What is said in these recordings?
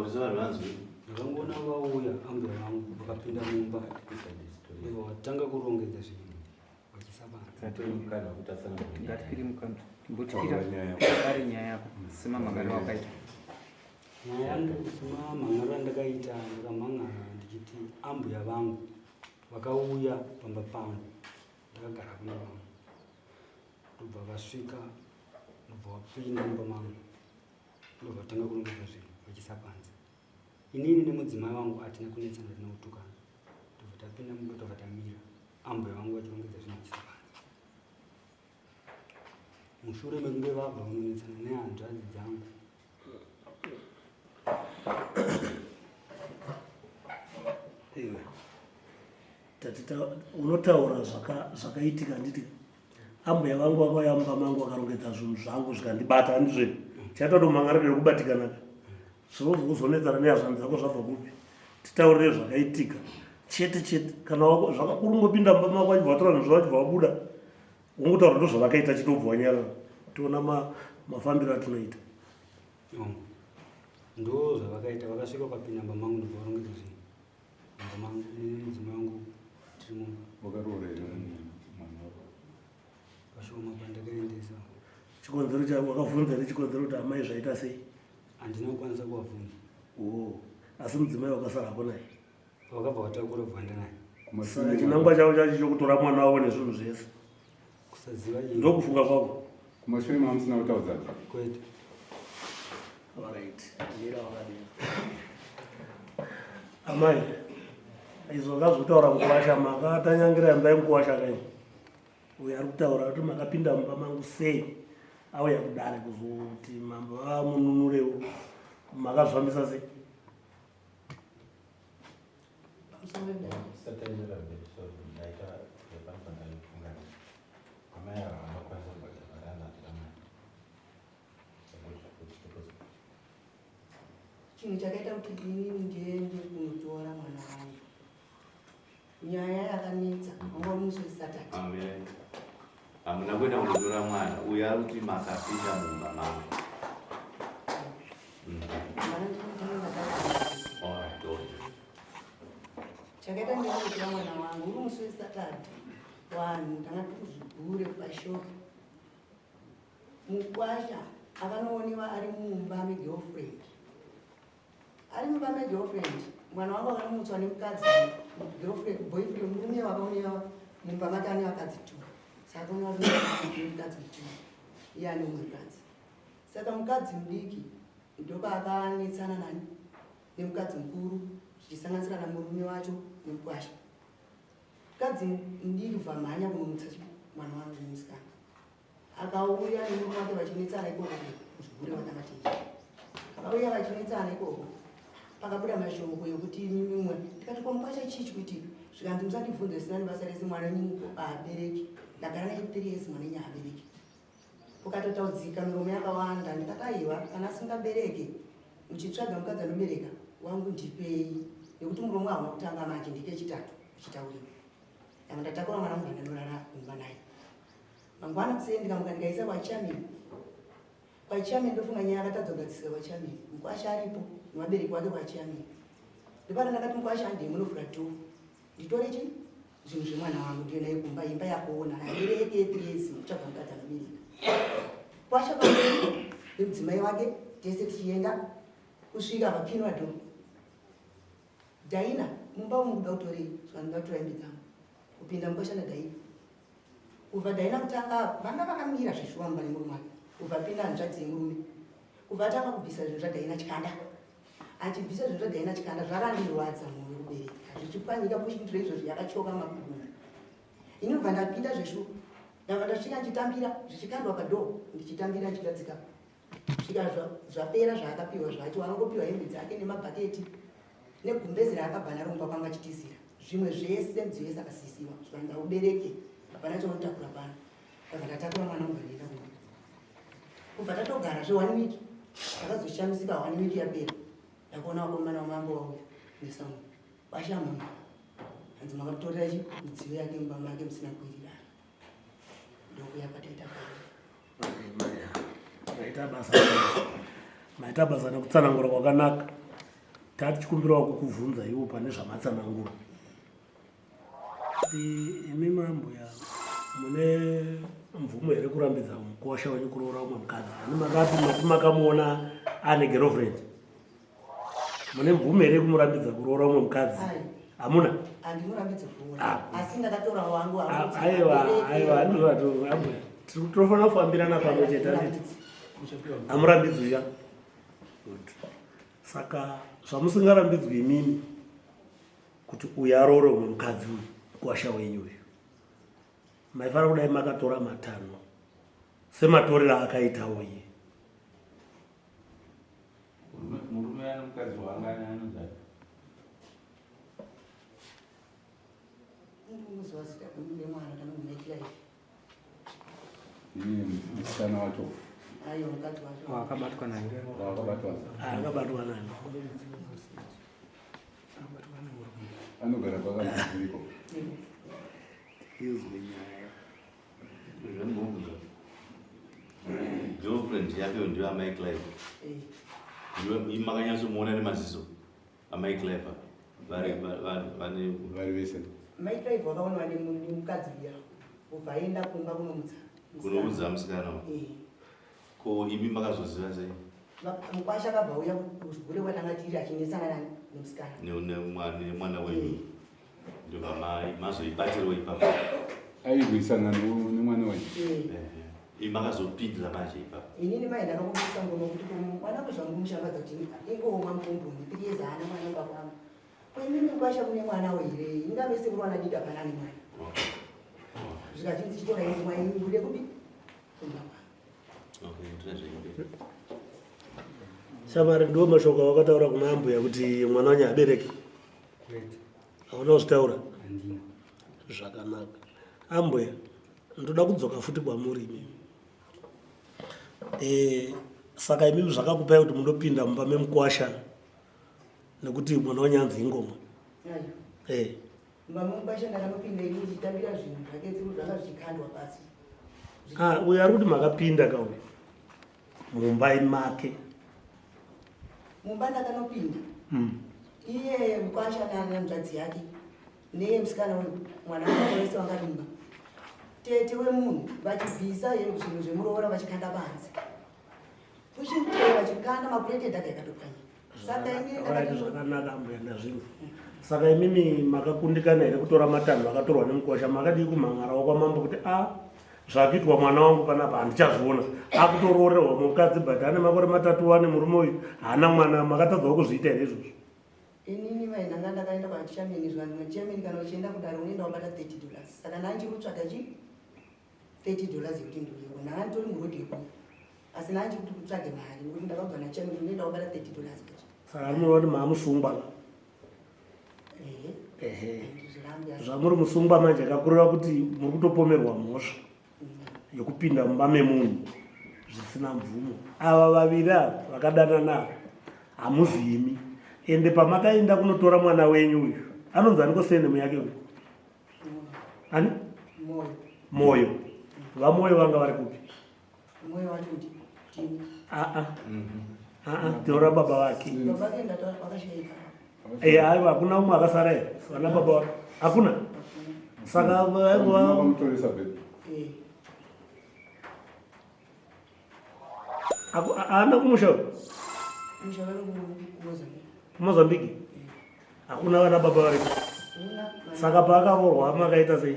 Taurisa vanhu vanzwe. Ndakangoona vauya ambuya vangu vakapinda mumba ndobva vatanga kurongedza zvinhu vachisa panze. Ngatifiri mukana timbotyira ari nyaya yako semamhangariro wakaita. Nyaya yangu semamhangariro andakaita ndakamhangara ndichiti ambuya vangu vakauya pamba pangu ndakagara pamba pangu ndobva vasvika ndobva vapinda mumba mangu ndobva vatanga kurongedza zvinhu vachisa panze inini nemudzimai wangu hatina kunetsana hatina kutukana tobva tapinda mumba tobva tamira ambuya vangu vachirongedza zvinhu vachisa panze mushure mekunge vabva kunonetsana nehanzvadzi dzangu iwe tati unotaura zvakaitika handiti ambuya vangu vakauya mumba mangu vakarongedza zvinhu zvangu zvikandibata handizve chaita kuti mhangara dere kubatikanaka zvinozokuzonetsana nehazvanzi dzako zvabva kupi titaurire zvakaitika chete chete kana zvakakurungopinda mumba mako vachibva vatora zvinhu zvavo vachibva vabuda wongotaura ndozvavakaita chete wobva wanyarara tiona mafambiro atinoita ndo zvavakaita vakasvika vakapinda mumba mangu ndobva varongedza zvinhu mumba mangu nemudzimai wangu tiri mumba wakaroora here mwana wako pashoma pandakaendesa chikonzero cha wakavhunza here chikonzero kuti amai zvaita sei handina kukwanisa kuvabvunza o asi mudzimai wakasarapo naye vakabva vatakura kuenda naye saka chinangwa chavo chacho chokutora mwana wavo nezvinhu zvese kusaziva iye ndokufunga kwavo kumashure mamusina kutaudzana kwete Alright, mira wakadini. Amai, izvo ngazvotaura mukuwasha makatanyangira imba yemukuwasha kai. Uyo ari kutaura kuti makapinda mumba mangu sei auya kudare kuzoti mambo vamununurewo makazvifambisa sei? Amai ava vanokwanisa kubhadhara mari anadira mari. Chinhu chakaita kuti inini ndiende kunotora mwana wangu nyaya yakanetsa wanga uri musi wesaturday. Hamuna kuenda kunotora mwana uyo ari kuti makapinda mumba mangu. Chakaita ndiende kunotora mwana wangu uri musi wesaturday vanhu tanga tiri kuzvigure pashopu Mukwasha akanooniwa ari mumba megirlfriend. Ari mumba megirlfriend, mwana wangu akanomutswa nemukadzi girlfriend, boyfriend, murume wakaoniwa mumba make ane vakadzi two. Saka akaoniwa mukadzi two, iye ane umwe mukadzi. Saka mukadzi mudiki ndopaakanetsana nani nemukadzi mukuru zvichisanganisira namurume wacho nemukwasha. Mukadzi mudiki bvamhanya kunomutsa mwana wangu musikana. Akauya nemurume wake vachinetsana ikoko kuzvigure vakanga akauya vachinetsana ikoko pakabuda mashoko ekuti mimwe ndikati ko mukwasha chii chikuitika zvikanzi musandibvunze zvisina nebasa rese mwana wenyu abereki ndagara naye three years mwana wenyu abereki ukatotaudzika miromo yakawanda ndikati aiwa kana asingabereke muchitsvaga mukadzi anobereka wangu ndipei nekuti muromo hauna kutanga manje ndekechitatu uchitauriwa ndanga ndatakura mwana wangu andanorara kumba naye Mangwana kuseni ndikamuka ndikaisa kwachairman. Kwachairman ndofunga nyaya yakatadza kugadzisika kwachairman. Mukwasha aripo nevabereki wake kwachairman. Ndopana ndakati mukwasha handei munovhura door. Nditore chi zvinhu zvemwana wangu ndiye naye kumba imba yakuona abereke three kutsvaga mukadzi anobereka. Kwasha pamberi nemudzimai wake tese tichienda kusvika papinwa door. Daina mumba umu kuda kutorei zvandoda kutora hembe dzangu kupinda mukwasha naDaina. Kubva Daina kutanga vanga vakamira zveshuwa mumba nemurume wake. Kubva pinda hanzvadzi yemurume. Kubva atanga kubvisa zvinhu zvaDaina chikanda. Achibvisa zvinhu zvaDaina chikanda zvakandirwadza mwoyo kubereka. Zvichipwanyika pushindiro izvozvo yakatyoka makumbo. Ini kubva ndapinda zveshuwa. Ndabva ndasvika ndichitambira zvichikandwa padhoo ndichitambira ndichigadzika. Svika zvapera zvaakapiwa zvacho anongopiwa hembe dzake nemabhaketi negumbezi raakabva naro mumba kwanga achitizira zvimwe zvese mudziyo yese akasisiwa zvikanzi aubereke hapana chaunotakura pano ndabva ndatakura mwana kubva ndaenda kumba kubva tatogara zve one week ndakazoshamisika one week yapera ndakuona vakomana vamambo vauya nesamwe vashama hanzi makatorera chi midziyo yake mumba make musina kuwirirana ndokuya kwataita maita basa maita basa nekutsanangura kwakanaka. Tatichikumbirawo kukubvunza iwo pane zvamatsanangura. Imi mambuya mune mvumo here kurambidza mukwasha wenyu kuroora umwe mukadzi? Ani makati mati makamuona ane girlfriend? Mune mvumo here kumurambidza kuroora umwe mukadzi? Hamuna? Andimurambidze kuroora. Ah. Asi ndakatora wangu. Ah, aiwa, aiwa, andizvato ambuya. Tinofanira kufambirana pamwe chete handiti? Hamurambidzwi ya. Good. Saka zvamusingarambidzwi imimi kuti uyu aroore umwe mukadzi uyu mukwasha wenyu uyu maifanira kudai makatora matanho sematorero akaitawo iye. Murume ane mukadzi wanga anonzani? Musikana wacho wakabatwa naye wakabatwa akabatwa naye anogara kwakanziriko izwe nyaya Zvandibvunza. Girlfriend yake ndiyo amai Clive. Ndiyo makanyatsomuona nemaziso amai Clive vari vane vari vese. Mai Clive vakaonwa nemukadzi uya ubva aenda kumba kunomutsa. Kunoudza musikana. Ko imi makazoziva sei? Mukwasha akabva uya kuzvigure kwatanga tiri achinetsana nemusikana. Nemwana wenyu. Ndobva mazoibatirwa ipapo. Airwisana nemwana wenyu. Imi makazopindira manje ipapo. Inini mai ndakakumbisa ngono kuti mwana kuzvangu mushambadza kuti ingooma mukomboni tirieza ana mwana baba wangu. Ko imimi mukwasha kune mwana here? Inga vese kuri wana dida pana ne mwana. Zvikachinzi chitora ini mwana bude kupi? Kumba kwangu. Okay, ndinazvo. Shamari ndiwo mashoko awakataura kuna ambuya kuti mwana wanyu abereki. Hauna kuzvitaura? Handina. Zvakanaka. Ambuya, ndoda kudzoka futi kwamuri imimi. Saka imimi zvakakupai kuti mundopinda mumba memukwasha nekuti mwana wanyu anzi ingoma. Ayo. Mumba memukwasha ndakanopinda ini ndichitambira zvinhu zvake zvanga zvichikandwa pasi. Ah, uyu ari kuti makapinda ka uyu mumba make. Mumba ndakanopinda. Iye mukwasha nehanzvadzi yake neye musikana uyu mwana wake wese wanga ari mumba. Tete wemunhu vachibvisa zvinhu zvemuroora vachikanda panze. Kuchitee vachikanda mapureti edhaga yakatopwanya. Saka inini ndakati zvakanaka ambuya ndazvinzwa. Saka imimi makakundikana here kutora matanho akatorwa nemukwasha? Makadii kumhan'arawo kwamambo kuti a zvakuitwa mwana wangu panapa handichazviona, akutoroorerwa mukadzi but ane makore 3 ane murume uyu haana mwana. Makatadzawo kuzviita here izvozvo? Inini mai ndanga ndakaenda kwachairman zvanhu chairman kana uchienda kudare unoenda wabata $30. Saka ndanga ndichikutsvaga chi $30 yekuti ndiuye kuno. Ndanga nditori muroad yekuuya. Asi ndanga ndichikuti kutsvage mari nekuti ndakaudzwa nachairman unoenda wabata $30 kacho. Saka munoona kuti maamusungwa? Ehe. Zvamuri musungwa manje akakureva kuti muri kutopomerwa mhosva yekupinda mumba memunhu zvisina mvumo. Ava vaviri ava vakadanana ava hamuzimi. Ende pamakaenda kunotora mwana wenyu uyu anonzi aniko surname yake uyu? Ani? Moyo. Moyo. VaMoyo vanga vari kupi? Moyo wacho ndi tini. A a. A a, tinoreva baba vake. Baba vake ndataura vakashaika. Aiwa, hakuna umwe akasara here? Vana baba vake. Hakuna? Saka vakamutoresa baby. Haana kumusha uyu? Musha vari kuMozambique. KuMozambique? Hakuna vana baba variko. Saka paakaroorwa makaita sei?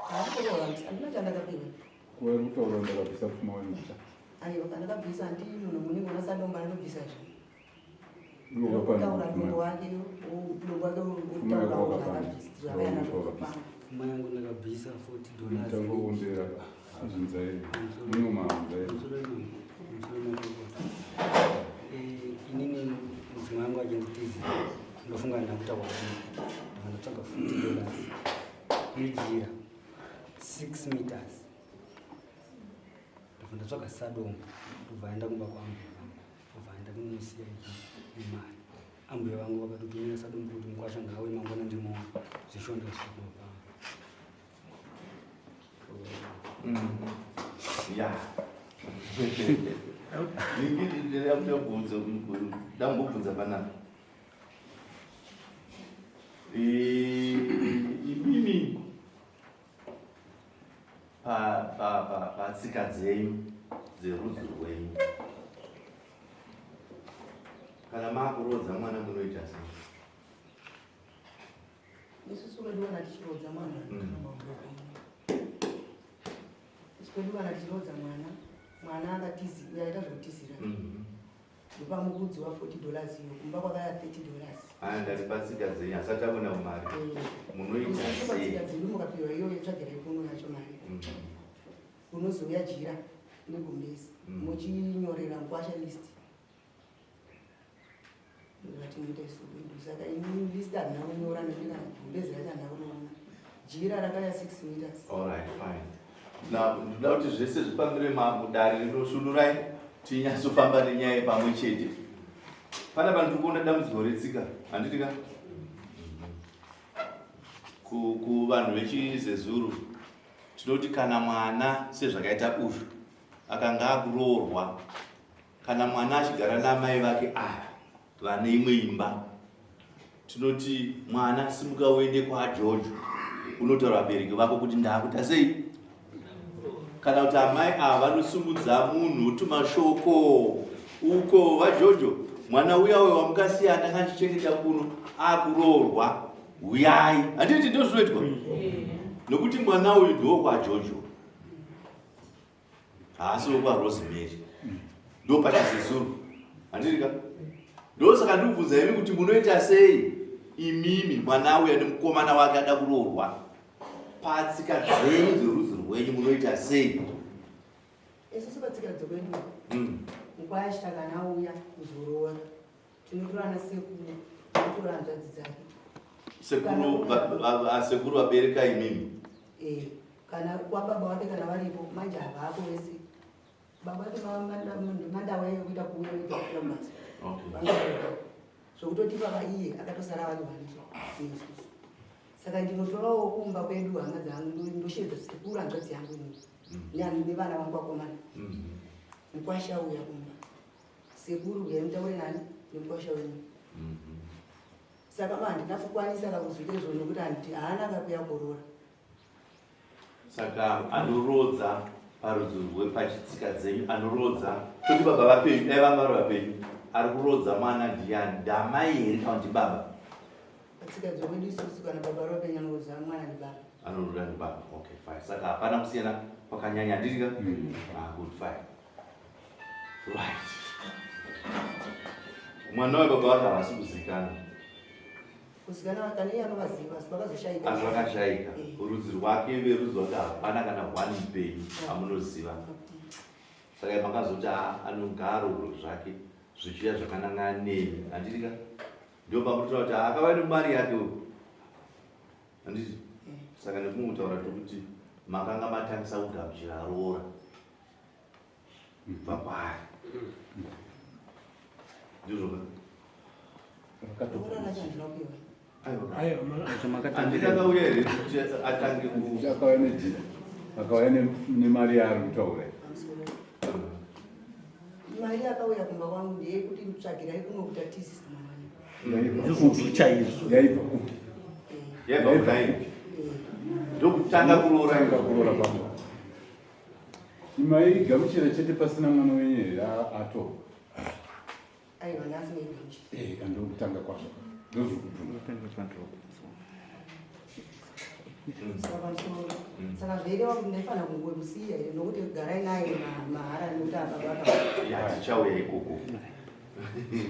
Haana handina chandakapiwa. Kuva kutaura ndakabvisa pfuma wenyu. Aiwa, ndakabvisa handi munhu munenge unasadomba anobvisa zvinhu. Ndokapana dombo wake, dombo wake utaura zvakabvisa nazvo. Pfuma yangu ndakabvisa $40. Mutangowombera zvinzai. Munomaanzai. Inini mudzimai wangu achinditiza ndofunga ndakutaura kuti ndatsvaga $40 nejira 6 meters. Ndobva ndatsvaga sadombo ndobva aenda kumba kwaambuya vangu ndobva aenda kunomusiya nemari. Ambuya vangu vakatotumira sadombo kuti mukwasha ngauye mangwana ndimuone zvishonda zviri kumba kwangu. Ya. Ndambobvunza panapa. Imimi patsika dzenyu dzerudzi rwenyu, kana maakuroodza mwana munoita sei? Isusu kwedu kana tichiroodza mwana, isu kwedu kana tichiroodza mwana, mwana akatizi aita zvekutizira, ndopamukudzi wa $40 iyo, kumba kwakaya $30. Aya, ndati patsika dzenyu, asati akuenda kumari, munoita sei? Sei? Dzedu mukapiwa iyo yetsvagirai kuno yacho mari, unozouya jira negumbezi, muchinyorera mukwasha list zvatinoita isu kwedu. Saka ini list handina kunyora nekuti kana gumbezi racho handina kunoona, jira rakaya 6 meters. Alright, fine. Now, ndoda kuti zvese zvifambire mudare rinosunurai, tinyatsofamba nenyaya pamwe chete. Pana ndiri kuona dambudziko retsika, handiti ka? Kuvanhu vechiZezuru tinoti kana mwana, sezvakaita uyu akanga akuroorwa, kana mwana achigara namai vake ava vane imwe imba, tinoti mwana simuka uende kwaJojo unotaura vabereki vako kuti ndaakuita sei, kana kuti amai ava vanosumudza munhu otuma shoko uko, vaJojo, mwana uya uyo wamukasiya ndanga achichengeta kuno akuroorwa, huyai. Handiti ndo zvinoitwa? Nokuti mwana uyu ndowokwaJojo, haasi wekwaRosemary. Ndo pachiZezuru, handitika? Ndosaka ndikubvunza imi kuti munoita sei imimi, mwana uya nemukomana wake ada kuroorwa, patsika dzenyu dzerudzi rwenyu munoita sei? Isusu patsika dzekwedu, mukwasha kana auya kuzoroora, tinotora nasekuru, tinotora hanzvadzi dzake. Sekuru asekuru vabereka imimi? Eh, kana kwababa wake kana varipo. Manje havako vese, baba vake mandau yekuita kuuya kuita kubasa. Zvokutoti baba iye akatosara vari vaniso neisusu. Saka ndinotorawo kumba kwedu hama dzangu, ndoshevedza sekuru, hanzvadzi yangu inini, nevana vangu vakomana. Mukwasha uya kumba, sekuru uyai mutaure nani nemukwasha wenyu. Saka ma handina kukwanisa kakuzoita izvo nokuti haana kakuya korora. Saka anorodza parudzi rwepachitsika dzenyu, anorodza, toti baba vapenyu, dai vanga vari vapenyu, ari kurodza mwana ndiani? Ndamai here kana kuti baba? Patsika dzokwedu isusu, kana baba vari vapenyu, anorodza mwana ndibaba. Anorodza ndibaba. Okay, fine. Saka hapana kusiyana kwakanyanya, handitika? Ah, good, fine, right. Mwana webaba vake havasi kuzikanwa? Kuzikanwa kana iye anovaziva, asi vakazoshayika. Asi vakashayika. Eh. Rudzi rwake, verudzi rwake, hapana kana one mupenyu amunoziva. Saka makazoti anogaro zvake zvichiya zvakanangana nemi, handitika? Ndo pamutotaura kuti akava nemari yake uyu, handiti? Eh. Saka nekumwe kutaura tokuti makanga matangisa kugamuchira roora kubva kwaari, ndizvoka? Roora racho handina kupiwa. Aiwa. Aiwa. Handiti akauya here kuti atange ku Akauya nejira, akauya nemari yaari kutaura. Pamusoro, mari yakauya kumba kwangu ndeyekuti tsvagirai kuno kuti atizisa mwana. Ndizvozvo chaizvo. Yaibva kupi? Yaibva kudai, ndokutanga kuroora. Tanga kuroora kwako, imaigamuchira chete pasina mwana wenyu here ato? Aiwa, nhasi neigamuchira. Eh, kandokutanga kwazvo, ndozvokubvunza. Saka pamusoro, saka zvaireva kuti ndaifanira kungomusiya here nokuti garai naye mahara nekuti ababa aka Ya, tichauya ikoko.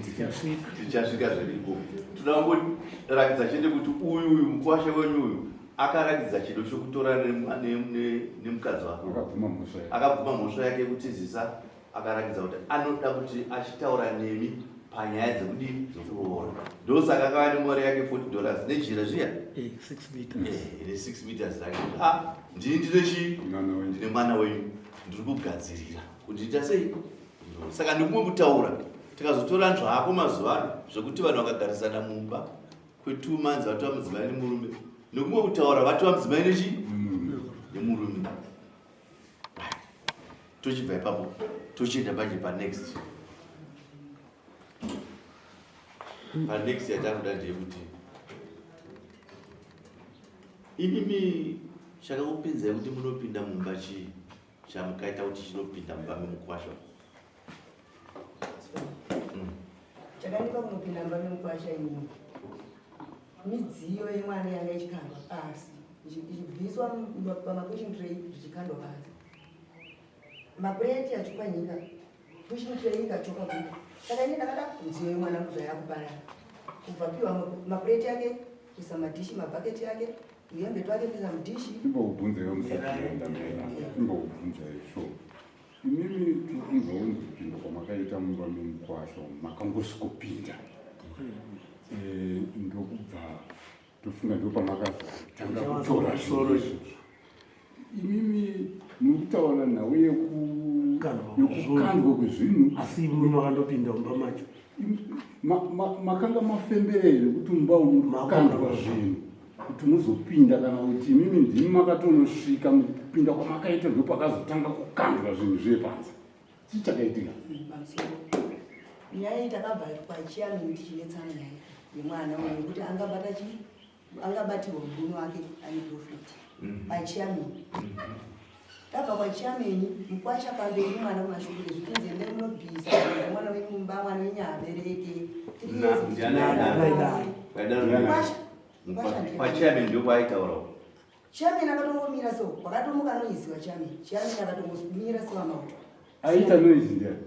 Tichasvika. Tichasvika zviri ikoko. Toda kungorakidza chete kuti uyu mukwasha wenyu uyu akarakidza chido chokutora nemukadzi wake. Akabvuma mhosva yake. Akabvuma mhosva yake yekutizisa, akarakidza kuti anoda kuti achitaura nemi panyaya dzekudii, dzekuroora. Ndosaka akava nemari yake $40 nejira zviya. Eh, 6 meters. Ne6 meters rake. Ah, ndini ndine chii? Mwana wenyu. Ndine mwana wenyu, ndiri kugadzirira kuti ndiita sei. Saka ndikumwe kutaura tikazotora zvako mazuva ano zvekuti vanhu vakagarisana mumba kwe2 months vatova mudzimai nemurume, nekumwe kutaura vatova mudzimai nechi nemurume. Tochibva ipapo tochienda manje panext. Panext yatakuda ndeyekuti Imimi chakakupinzai kuti munopinda mumba chii chamukaita kuti chinopinda mumba memukwasha? Chakandipa kunopinda mumba memukwasha inini midziyo yemwana yanga ichikandwa pasi ichibviswa pamapushing tray zvichikandwa pasi mapureti achipwanyika pushing tray ikachoka kuda saka ini ndakada midziyo yemwana zvayakubara kubva piwa mapureti ake kuisa madhishi mabhaketi ake uyembe twake kuisa mudhishi Imbokubvunzaiwo musati maenda mberi. Imbokubvunzai sure. Imimi tiri kunzwa kunzi kupinda kwamakaita mumba memukwasha umu makangosvikopinda. Eh, ndokubva tofunga ndopamakazotanga kutora zvinhu izvozvo. Imimi muri kutaura nhau yekukandwa kwezvinhu asi imimi makandopinda mumba macho makanga mafembera here kuti mumba umu makandwa zvinhu kuti muzopinda kana kuti imimi ndimi makatonosvika kupinda kwamakaita ndopakazotanga kukandwa zvinhu zviye panze chii chakaitika nyaya iyi takabva kwachiamini tichinetsana nyaya yemwana uyu yekuti angabata chii angabatirwa murume wake ane profit pachairman tabva kwachairman mukwasha pamberi mwana kumashure zvitinzi endai munobvisa mwana wenyu mumba mwana wenyu haabereke Kwachairman ndokwaitaurawo. Chairman akatongomira so kwakatomuka noise wachairman chairman akatongomira sevamauto Aita noise ndiani?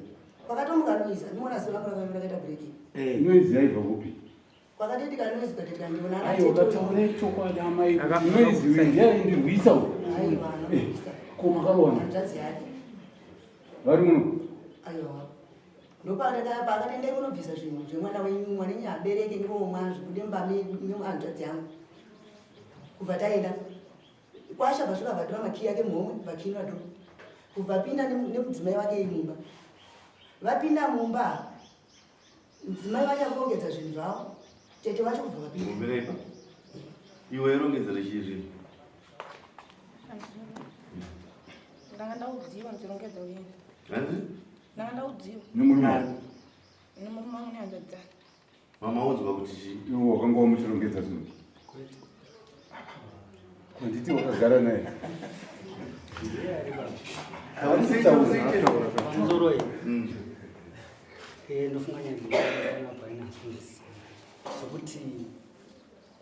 kwakatomuka noise andimona so rangu rakaita breaking Noise yaibva kupi? Kwakatoitika noise ukatoitika ndiona ana Aiwa tete. taurai chokwadi amai. Noise uyu ndiye aindirwisa uyu. Aiwa anorwisa. Ko makarowana? Hanzvadzi yake. Vari muno? Aiwa. Ndopakataka pakatendai kunobvisa zvinhu zvemwana wenyu mwana wenyu abereke ngomwa zvibude mumba mehanzvadzi yangu. Kubva taenda kwasha vasvika vatora makiyi ake muhomwe vakinwa do. Kubva pinda nemudzimai wake mumba. Vapinda mumba Mudzimai vacho akurongedza zvinhu zvavo, tete vacho kubva vapinda. Mumirepa. Iwe rongedzera chii zvinhu? Ndanga ndaudziwa ndichirongedza uye. Hanzi? Ndanga ndaudziwa. Nemurume wako? Nemurume wangu nehanzvadzi dzake. Mama audzwa kuti chii? Iwe wakanga wamuchirongedza zvinhu? Kwete. Handiti wakagara naye? Pamusoro iyi. Eh, ndofunga nyaya apa inazvinzwisisa sokuti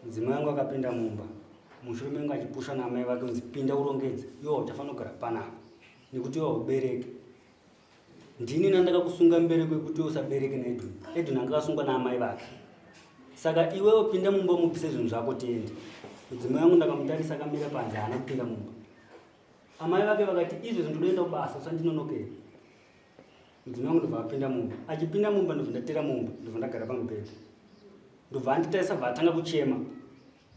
mudzimai wangu akapinda mumba mushure mengu achipusha naamai vake kunzi pinda urongedze iwe hauchafanira kugara panapa nekuti iwe haubereke ndini nandakakusunga mbereko yekuti iwe usabereke naedwin edwin anga akasungwa naamai vake saka iwewe pinda mumba mubvise zvinhu zvako tiende mudzimai wangu ndakamutarisa akamira panze haana kupinda mumba amai vake vakati izvezvi ndinoenda kubasa usandinonokera Mudzimai wangu ndobva apinda mumba. Achipinda mumba ndobva ndatera mumba ndobva ndagara pamubhedha. Ndobva anditarisa bva atanga kuchema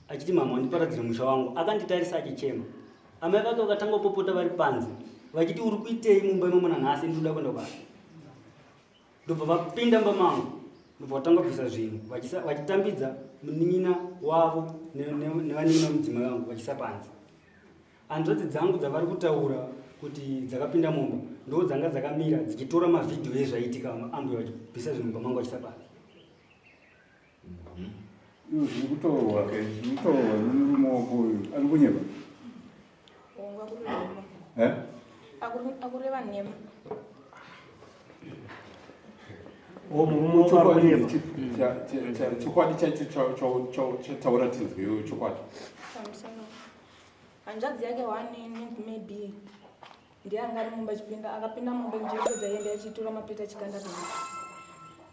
achiti mama wandiparadzira musha wangu. Akanditarisa achichema. Amai vake vakatanga kupopota vari panze vachiti uri kuitei mumba imomo nanhasi ndinoda kuenda kubasa. Ndobva vapinda mumba mangu ndobva vatanga kubvisa zvinhu vachitambidza munin'ina wavo nevanin'ina vemudzimai wangu vachisa panze. Hanzvadzi dzangu dzavari kutaura kuti dzakapinda mumba ndo dzanga dzakamira dzichitora mavhidhiyo ezvaiitika ambuya vachibvisa zvinhu mumba mangu vachisa panze. Iwe zviri kutaurwa zviri kutaurwa nemurume wako uyu ari kunyepa? Eh? Akureva nhema. O murume wako ari kunyepa. Chokwadi chacho chataura tinzwewo chokwadi. Pamusoro. Hanzvadzi yake one maybe ndiye anga ari mumba achipinda akapinda mumba ndichipedza iye ndiye achitora mapeta achikanda panze.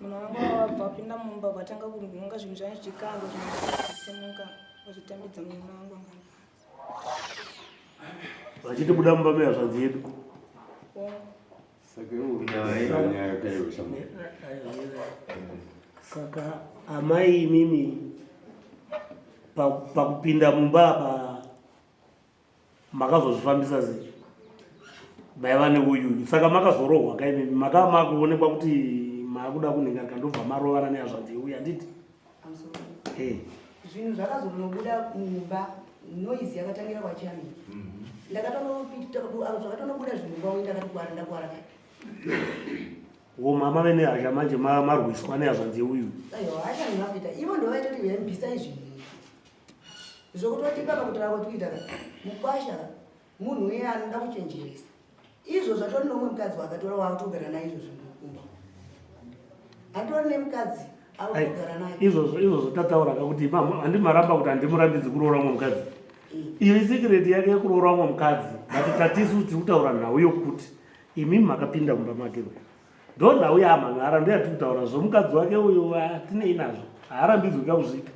Munhu wangu wabva apinda mumba vatanga kunhonga zvinhu zvanga zvichikandwa zvinhu zvichisemuka vachitambidza munhu wangu anga ari panze. Vachiti buda mumba mehazvanzi yedu. Saka amai imimi pakupinda mumba apa makazozvifambisa sei? Maiva neuyuyu saka makazorohwa ka imimi makaa makuonekwa kuti makuda kunhingarika ndobva marovana nehazvanzi yeuyu handiti? Eh. Zvinhu zvakazonobuda mumba noise yakatangira kwachairman. Ndakatonobuda zvinhu mumba uyu ndakatokwara ndakwara. Wo mama vene hasha manje marwiswa nehazvanzi yeuyu. Aiwa hasha ndinokuita ivo ndovaita kuti vembisa izvi. Zvokutoti ipapa kutaura kwatikuita ka mukwasha ka munhu uye anoda kuchenjeresa. Izvo zvatori nomwe mukadzi waakatora waakutogara naye izvozvo kumba. Atori nemukadzi akutogara naye. Izvozvo izvozvo tataura ka kuti mama handimaramba kuti handimurambidzi kuroora mumwe mukadzi. Iyo isikireti yake yekuroora mumwe mukadzi but tatisu tiri kutaura nhau yokuti imimi makapinda mumba make Ndonhau yaamhan'ara ndoyatiri kutaura zvomukadzi wake uyo hatinei nazvo haarambidzwi kakuzviita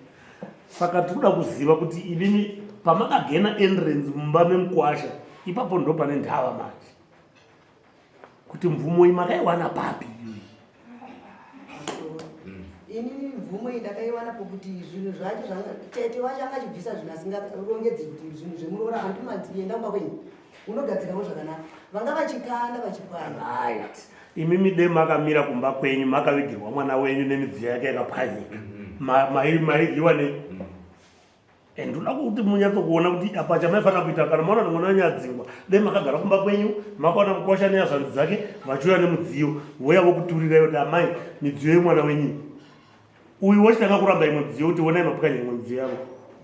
saka tiri kuda kuziva kuti imimi pamakagena entrance mumba memukwasha ipapo ndo pane ndava manje kuti mvumo iyi makaiwana papi inini mvumo iyi ndakaiwana pokuti zvinhu zvacho zvanga tete wacho angachibvisa zvinhu asingarongedzi kuti zvinhu zvemuroora andimanzi enda kumba kwenyu unogadzirawo zvakanaka vanga vachikanda vachipwanya right imimi de makamira kumba kwenyu makavigirwa mwana wenyu nemidziyo yake yakapwanyika mhm. maidyiwa nei mhm. eh, ndoda kuti munyatsokuona kuti apa chamaifanira kuita kana maona mwana wenyu adzingwa de makagara kumba kwenyu makaona mukosha neyazvanzi dzake vachiuya nemudziyo voya vokuturirai kuti amai midziyo yemwana wenyu uyu wochitanga kuramba imwe midziyo kuti onai mapwanya imwe midziyo yavo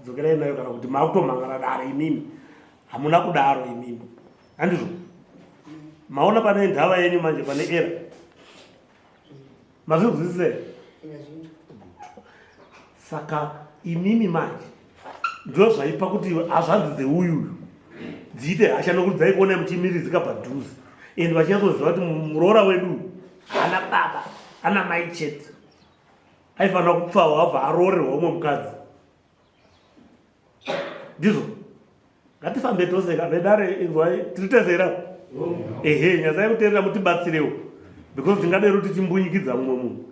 dzokerai nayo kana kuti makutomhangana dare imimi hamuna kudaro imimi handizvo maona pane ndava yenyu manje pane era mazvinzwisise saka imimi manje ndo zvaipa kuti hazvanzi dzeuyu dziite hasha nokuti dzaikuona muchimirizika padhuze and vachinyatsoziva kuti muroora wedu haana baba ana mai chete aifanira kupfawa abva aroorerwa umwe mukadzi ndizvo ngatifambe tose ka vedare inzwai tiri tese here ehe nyatsai kuteerera mutibatsirewo because tingadero tichimbunyikidza mumwe munhu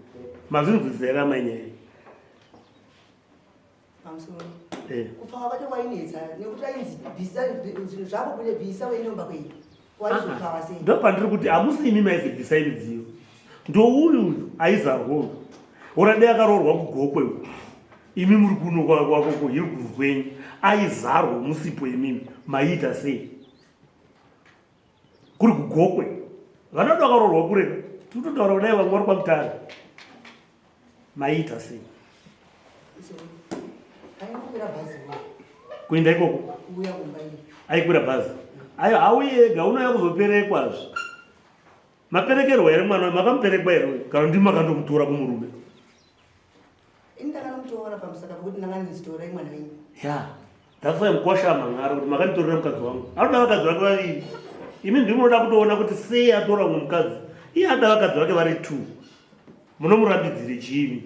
mazvinzwisisa here amai nyaya pamusoro eh. kupfava kwacho kwainetsa nekuti ainzi bvisa zvinhu zvako kune bvisa uende kumba kwenyu waizopfava sei ndopandiri kuti hamusi imi maizi bvisai midziyo ndouyu uyu aizarwa uyu oradei akaroorwa kugokwe uyu imi muri kuno kwako kuhillgrove kwenyu aizarwa musipo imimi maiita sei kuri kugokwe vanoda vakaroorwa kure tikutotaura kudai vamwe vari kwamutare maiita sei kuenda ikoko aikwira bhazi ayo hauyi ega unouya kuzoperekwazve maperekerwa here mwana makamuperekwa here kana ndimi makandomutora kumurume Ini ndakanomutora pamusaka pekuti ndanga ndizitorai mwana wenyu. Ya. That's why mkwasha amangara kuti makanditorera mukadzi wangu. Anoda vakadzi vake vaviri. Imi ndimi munoda kutoona kuti sei atora umwe mukadzi. Iye anoda vakadzi vake vari two. Munomurambidzire chii?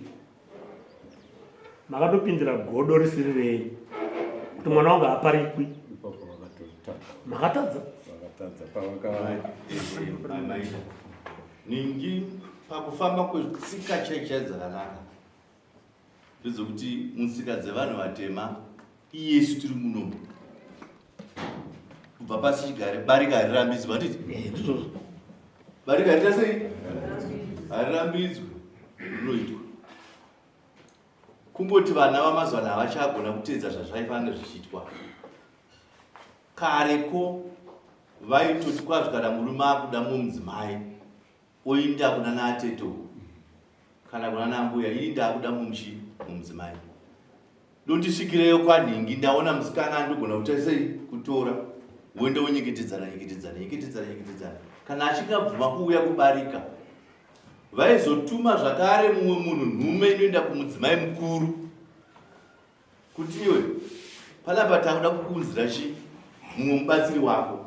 Makatopindira godo risiri renyu. Kuti mwana wangu haaparikwi. Makatadza. Vakatadza pavaka Ningi pakufamba kwetsika chaichai dzakanaka ndedzokuti mutsika dzevanhu vatema iyesu tiri munomu kubva pasi chigare barika harirambidzwi handiti eh, barika harita sei harirambidzwi rinoitwa kungoti vana vamazuva ano havachagona kuteedza zvazvaifanira zvichiitwa Kareko vaitoti kwazvo kana murume akuda mumwe mudzimai oinda kuna naatete uku kana kuna nambuya ini ndakuda mumchi mumudzimai dondisvikireyo kwanhingi ndaona musikana andogona kuita sei kutora woenda wonyeketedzana nyeketedzana nyeketedzana nyeketedzana kana achinge abvuma kuuya kubarika vaizotuma zvakare mumwe munhu nhume inoenda kumudzimai mukuru kuti iwe panapa takuda kukuunzira chi mumwe mubatsiri wako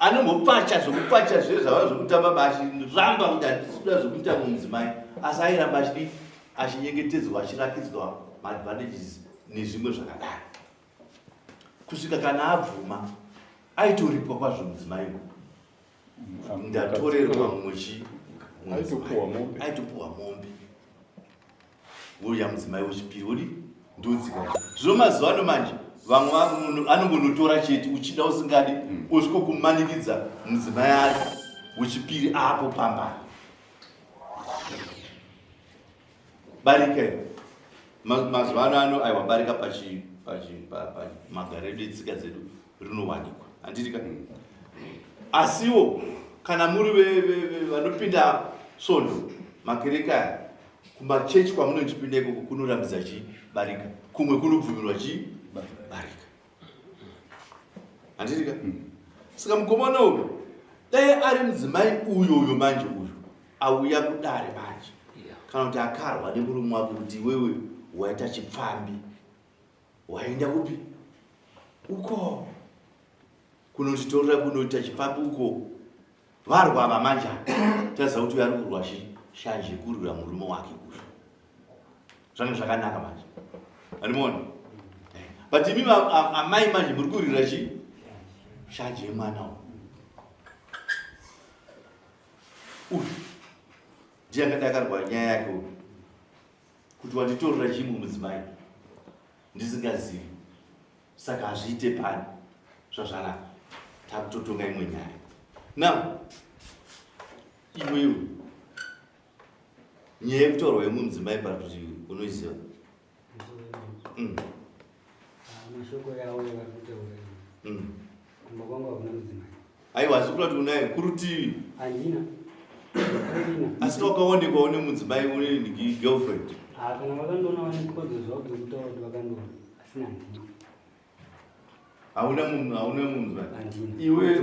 anombopfacha zvekupfacha zve zvava zvekutamba bachiramba kuti handisi kuda zvekuita mumudzimai asi airamba achidi achinyengetedzwa achirakidzwa maadvantages nezvimwe zvakadaro kusvika kana abvuma aitoripwa kwazvo mudzimai ndatorerwa mumwe chi aitopuwa mombe Uya mudzimai wechipiri wodi ndotsika. Zvino mazuva ano manje vamwe munhu anongonotora chete uchida usingadi hmm. osviko kumanikidza mudzimai ake wechipiri apo pamba. Barika iro mazuva ano ano aiwa barika pachi pachi pamagaro edu etsika dzedu rinowanikwa handiti ka hmm. asiwo kana muri vanopinda svondo makereke aya kumachechi kwamunochipinda ikoko kunorambidza chi barika kumwe kunobvumirwa chi Barika. Handiti ka? Saka mukomana uyu dai ari mudzimai uyo uyo manje uyu auya kudare manje kana kuti akarwa nemurume wake kuti iwewe waita chipfambi waenda kupi uko kunotitorera kunoita chipfambi uko varwa ava manje taziva kuti uyo ari kurwa shanje kurwira murume wake uyu zvange zvakanaka manje andimona eh, but imi amai manje muri kurwira chi shanje yemwana uyu uyu ndiye akati akarwa nyaya yake uyu kuti wanditorera chimwe mudzimai ndisingazivi saka hazviite pani zvazvanaka takutotonga imwe nyaya now iwewe nyaya yekutaurwa yemudzimai para kuti unoiziva mm. ah, mashoko yawo vari kutaura mm. kumba kwangu hakuna mudzimai Aiwa asi kurati unaye kurutivi. Handina. Asi wakaonekwa une mudzimai une girlfriend. Ah, kana vakandiona vane kodzero zvavo dzekutaura kuti vakandiona asi handina. Hauna munhu hauna mudzimai. Handina. Iwe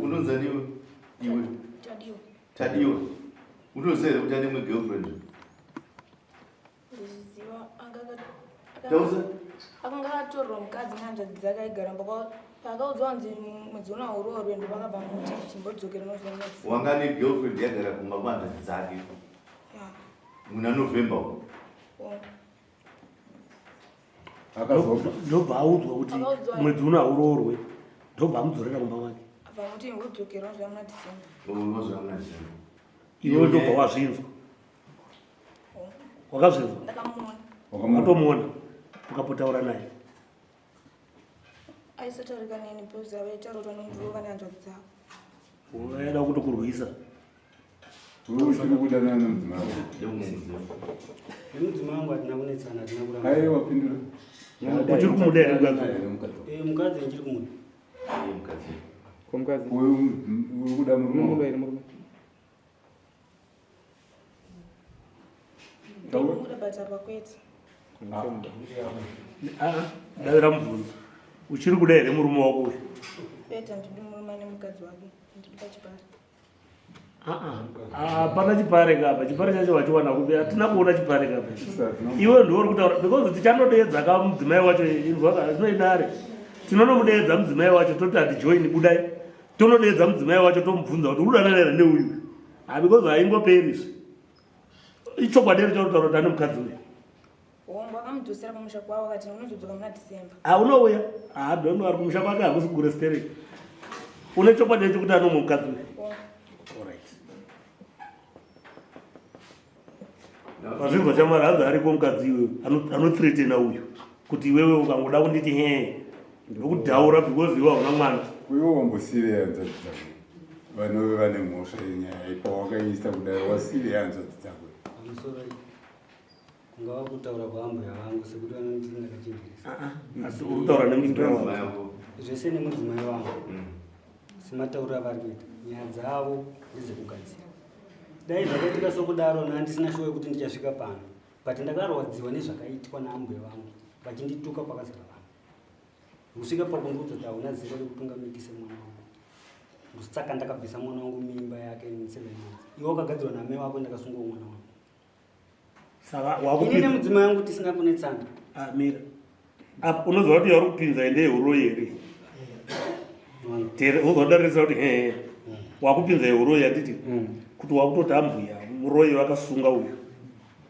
unonzani iwe? Iwe. Tadiwa. Tadiwa. Unoziva here kuti ane mwe girlfriend? Akanga akatorwa mukadzi nehanzvadzi dzake aigara mba paakaudzwa kunzi mwedzi una uroorwe ndopakabva muti chimbodzokera november. Wanga negirlfriend yagara kumba kuhanzvadzi dzake muna November uko. Ndobva audzwa kuti mwedzi una uroorwe ndobva amudzorera kumba kwake. Abva muti udzokera unoziva muna December. Unoziva muna December. Iwe ndobva wazvinzwa. Wakazvinzwa? Watomuona ukapotaura naye? Aisotaurika neni because avaitaura kuti vanondirova nehanzvadzi dzavo. Vaida kutokurwisa. Uchiri kudanana nemudzimai wako? Nemudzimai wangu hatina kunetsana, hatina kuramba. Aiwa, pindura. Uchiri kumuda here mukadzi? Eh, mukadzi ndichiri kumuda. Mukadzi. Ko mukadzi? Uyu uri kuda murume? Unomuda here murume? Ah, davira mubvunzo uchiri kuda here murume wako uyu hapana ah, ah. chipare kapa chipare chacho wachiwana kupi hatina kuona chipare kapa iwe ndiwe uri kutaura because tichanodeedza ka mudzimai wacho inzwa zvinoidare tinonomudeedza mudzimai wacho toti hatijoini budai tonodeedza mudzimai wacho tomubvunza kuti urudanana here neuyu ha because haingoperi izvi ichokwadi here chautaura kuti ane mukadzi uyu akamudzosera kumusha kwavo akati unozodzoka muna december ha unouya ha don't ari kumusha kwake hakusi kure stereki une chokwadi here chekuti anomwe mukadzi uyu Alright. Mazvinzwa chamwari hanzi ariko mukadzi iwewe anothreatena uyu kuti iwewe ukangoda kunditi hee ndokudhaura because iwe hauna mwana. Iwe wambosiire hanzvadzi dzako vanove vane mhosva yenyaya pawakaisa kudai wasiire hanzvadzi dzako. Pamusoro kungava kutaura kwaambuya vangu sekuti vanonditi ndakachenjeresa. Ah, ah, asi uri kutaura nemudzimai wako zvese nemudzimai wangu mm. sematauriro avari kuita nyaya dzavo ndedzekugadzira dai zvakaitika sokudaro nandisina shuwa yekuti ndichasvika pano but ndakarwadziwa nezvakaitwa naambuya vangu vachindituka pakazara vanhu kusvika pakundiudza kuti hauna zera rekutungamitisa mwana wangu ndosaka ndakabvisa mwana wangu mimba yake seven months iwe wakagadzirwa namai wako ndakasungawo mwana wangu Saka wakupinza. Ini nemudzimai wangu tisina kunetsana. Ah, mira. Apa unoziva kuti yauri kupinza ende yehuroyi here? Tere unodarisa kuti he. Wakupinza yehuroyi handiti? Mm. Kuti wakutoti ambuya muroyi vakasunga uyu.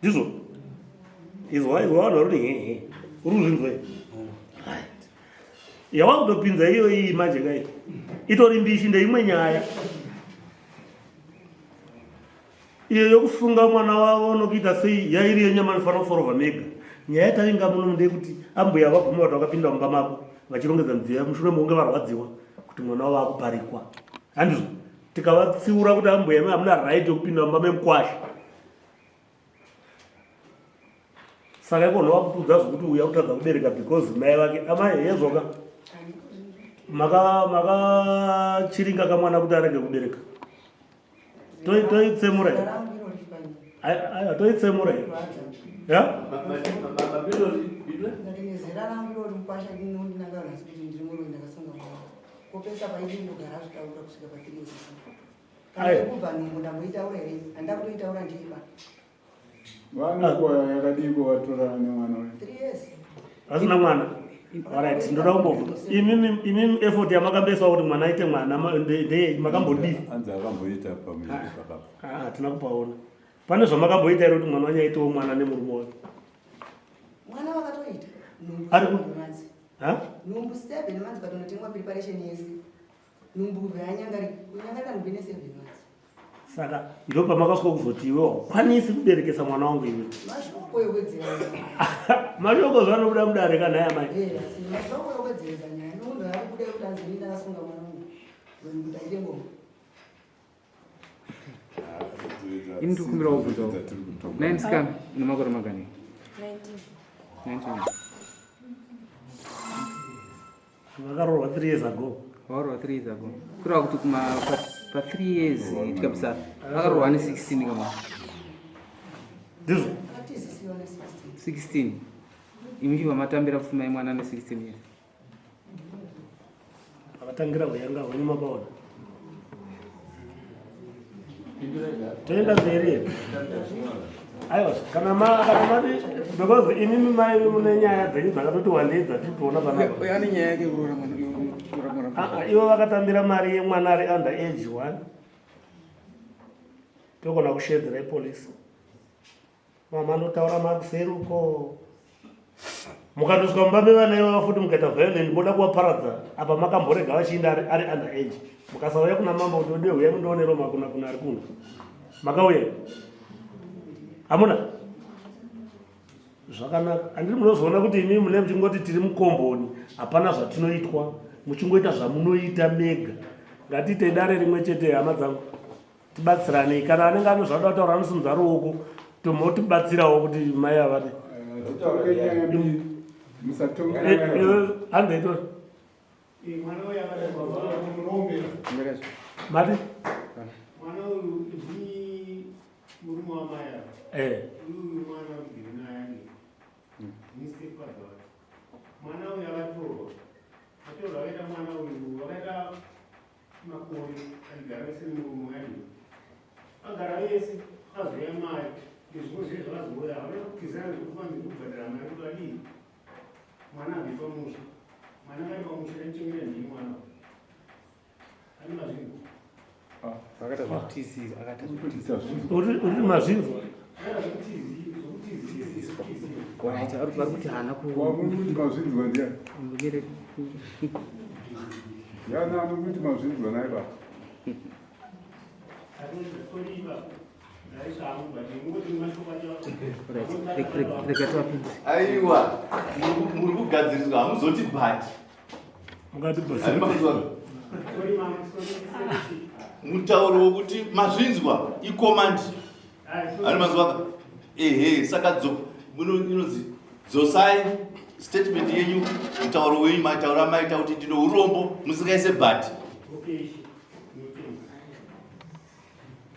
Ndizvo? Izwa izwa vanhu vari kuti he he. Uri kuzvinzwa here? Mm. Right. Yawakutopinza iyo iyi manje kai. Itori mbishi ndeimwe nyaya. Iyo yokusunga mwana wavo nokuita sei yairi yenyama inofanira kuforova mega. Nyaya yatavinga muno ndeyekuti ambuya vabvuma kuti vakapinda mumba mako vachirongedza midziyo yavo mushure mekunge varwadziwa kuti mwana wavo akuparikwa. Handizvo? Tikavatsiura kuti ambuya imi hamuna right yekupinda mumba memukwasha. Saka ikona wakutuudza zvekuti uya kutadza kubereka because mai vake amai hezvoka makachiringa maka kamwana kuti arege kubereka. Toitsemura here? Aiwa, toitsemura here? Ya? Ndati nezera rangu irori mukwasha ndinondinanga nhasi kuti ndiri muroyi ndakasunga mwana. Kopesa paiti ndogara zvitaura kusvika pa 3 years. Kana kubva nhumbu ndamboitaura here? Handida kutoitaura ndiipa. Vana nguva yakadii kuvatorana nemwana uyu? 3 years. Vasina mwana. Alright, ndoda kumbobvunza. Imimi imimi effort yamakamboiswa kuti mwana aite mwana ndeye makambodii? Hanzi akamboita pamuviri pababa. Ah, hatina kupaona. Pane zvamakamboita here kuti mwana wanyu aitewo mwana nemurume wake? Mwana vakatoita. Nhumbu Ari ku- seven months. Ha? Nhumbu 7 months kwatonotengwa preparation yese. Nhumbu kubva yanyangarika. Kunyangarika nhumbu ine 7 months. Saka ndopamakasvika kuzoti iwe haukwanisi kuberekesa mwana wangu iwe. Mashoko ewedzera. Mashoko zvanobuda mudare kana haya mai. Eh, asi mashoko ewedzera nyaya. Munhu ari kuda kuti anzi ini ndakasunga mwana wangu. Kuti aite ngoma. Ini ndiri kukumbirawo kubvunzawo. Nai musikana une makore mangani? 19. 19. Vakaroorwa 3 years ago. Vakaroorwa 3 years ago. Kureva kuti kuma pa 3 years tikabisa akaroorwa ane 16 kama. Ndizvo. Akatizisiwa ne 16. 16. Imi chibva matambira pfuma yemwana ane 16 years. Akatangira huyanga hwenyu mapaona. Toenda mberi. Aiwa kana ma kana mati because imimi mai mune nyaya dzenyu dzakatoti wandei dzatiri kutoona panapa. Uyo ane nyaya yake kuroora mwana kuroora mwana. Ah, ah, ivo vakatambira mari yemwana ari under age one. Togona kushedzera ipolisi. Mama anotaura makuseri uko. Mukatosvika mumba mevana ivava futi mukaita violent moda kuvaparadza apa makamborega vachiinda ari, ari under age. Mukasauya kuna mambo kuti odiwe huyai mundionero makuna kuna ari kuno. Makauya? Hamuna? Zvakanaka. Handiri munozoona kuti imi mune muchingoti tiri mukomboni hapana zvatinoitwa muchingoita zvamunoita mega. Ngatiite dare rimwe chete hama dzangu. Tibatsiranei kana anenge ane zvaanoda kutaura anosimudza ruoko tomotibatsirawo kuti mai avati handeito mati mwana uyu ndini murume wamai ava eh. uyu mwana ndiri naye ni stepfather wake mwana uyu akatorwa atorwa akaita mwana uyu vakaita Makore aigara vese nemurume wake. Agara vese akazouya mai nezvimwe zviye zvakazouya havana kukizana zvekufanira kubhadhara mari kuti vadii mwana abve pamusha mwana akari pamusha aichengeta ndini mwana ane mazvinzwa Akaita zvekutizira, akaita zvekutizira. Uri mazvinzwa? Akaita zvekutizira, zvekutizira, zvekutizira. Alright, vari kuti haana ku Wamuti mazvinzwa ndiani? Yana anokuti mazvinzwa naye baba. Aiwa, muri kugadziriswa hamuzoti but. Mukati basi. Mutauro wokuti mazvinzwa icommand. Ani mazwa ka? Ehe, saka dzo inonzi dzosai statement yenyu mutauro wenyu mataura maita kuti ndino urombo musingaise but.